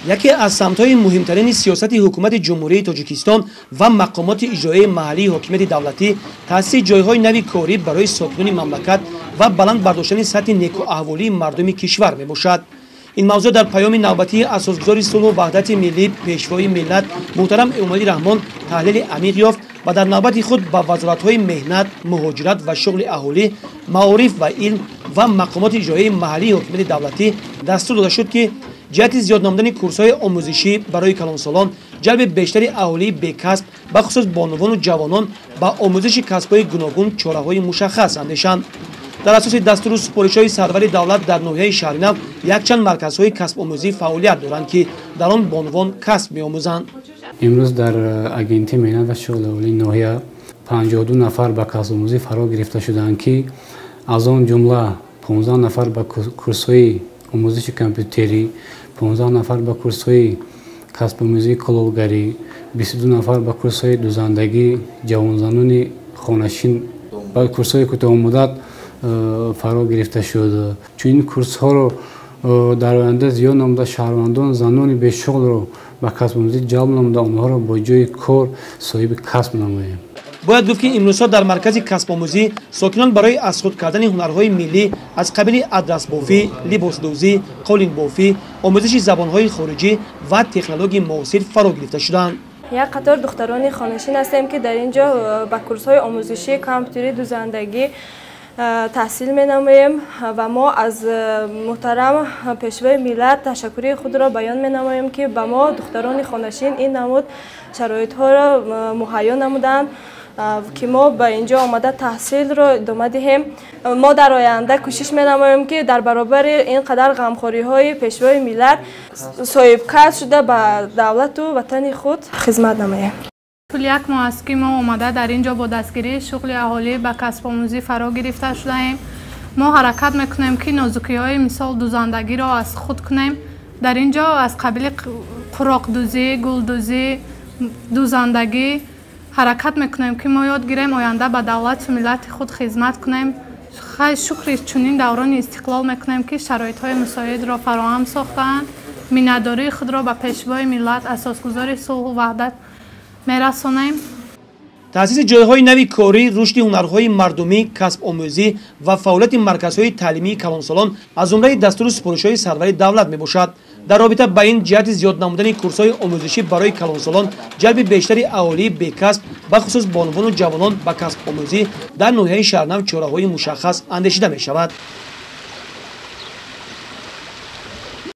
Яке аз самтҳои муҳимтарини сиёсати ҳукумати Ҷумҳурии Тоҷикистон ва мақомоти иҷроияи маҳаллии ҳокимияти давлатӣ таъсиси ҷойҳои нави корӣ барои сокинони мамлакат ва баланд бардоштани сатҳи некуаҳволии мардуми кишвар мебошад. Ин мавзӯъ дар паёми навбатии асосгузори сулҳу ваҳдати миллӣ, пешвои миллат муҳтарам Эмомалӣ Раҳмон таҳлили амиқ ёфт ва дар навбати худ ба вазоратҳои меҳнат, муҳоҷират ва шуғли аҳолӣ, маориф ва илм ва мақомоти иҷроияи маҳаллии ҳокимияти давлатӣ дастур дода шуд, ки ҷиҳати зиёд намудани курсҳои омӯзишӣ барои калонсолон, ҷалби бештари аҳолии бекасб, бахусус бонувону ҷавонон ба омӯзиши касбҳои гуногун чораҳои мушаххас андешанд. Дар асоси дастуру супоришҳои сарвари давлат дар ноҳияи Шаҳринав якчанд марказҳои касбомӯзӣ фаъолият доранд, ки дар он бонувон касб меомӯзанд. Имрӯз дар агентии меҳнат ва шуғли аҳолии ноҳия 52 нафар ба касбомӯзӣ фаро гирифта шуданд, ки аз он ҷумла 15 нафар ба курсҳои омӯзиши компютерӣ, 15 нафар ба курсҳои касбомӯзии кулолгарӣ, 22 нафар ба курсҳои дузандагӣ, ҷавонзанони хонашин ба курсҳои кӯтоҳмуддат фаро гирифта шуд. Чунин курсҳоро дар оянда зиёд намуда, шаҳрвандон, занони бешуғлро ба касбомӯзӣ ҷалб намуда, онҳоро бо ҷои кор соҳиби касб намоем. Бояд гуфт, ки имрӯзҳо дар маркази касбомӯзӣ сокинон барои аз худ кардани ҳунарҳои миллӣ аз қабили адрасбофӣ, либосдӯзӣ, қолинбофӣ, омӯзиши забонҳои хориҷӣ ва технологияи муосир фаро гирифта шуданд. Як қатор духтарони хонашин ҳастем, ки дар ин ҷо ба курсҳои омӯзишии компютерӣ, дузандагӣ таҳсил менамоем ва мо аз муҳтарам пешвои миллат ташаккури худро баён менамоем, ки ба мо духтарони хонашин ин намуд шароитҳоро муҳайё намуданд, ки мо ба ин ҷо омада таҳсилро идома диҳем. Мо дар оянда кӯшиш менамоем, ки дар баробари ин қадар ғамхориҳои пешвои миллат соҳибкасб шуда ба давлату ватани худ хизмат намоем. Тӯли як моҳ аст, ки мо омада дар ин ҷо бо дастгирии шуғли аҳолӣ ба касбомӯзӣ фаро гирифта шудаем. Мо ҳаракат мекунем, ки нозукиҳои мисол дузандагиро аз худ кунем. Дар ин ҷо аз қабили қуроқдӯзӣ, гулдӯзӣ, дузандагӣ ҳаракат мекунем, ки мо ёд гирем, оянда ба давлату миллати худ хизмат кунем. Шукри чунин даврони истиқлол мекунем, ки шароитҳои мусоидро фароҳам сохтаанд. Миннатдории худро ба пешвои миллат, асосгузори сулҳу ваҳдат мерасонем. Таъсиси ҷойҳои нави корӣ, рушди ҳунарҳои мардумӣ, касбомӯзӣ ва фаъолияти марказҳои таълимии калонсолон аз зумраи дастуру супоришҳои сарвари давлат мебошад. Дар робита ба ин ҷиҳати зиёд намудани курсҳои омӯзишӣ барои калонсолон, ҷалби бештари аҳолии бекасб, бахусус бонувону ҷавонон ба касбомӯзӣ дар ноҳияи Шаҳрнав чораҳои мушаххас андешида мешавад.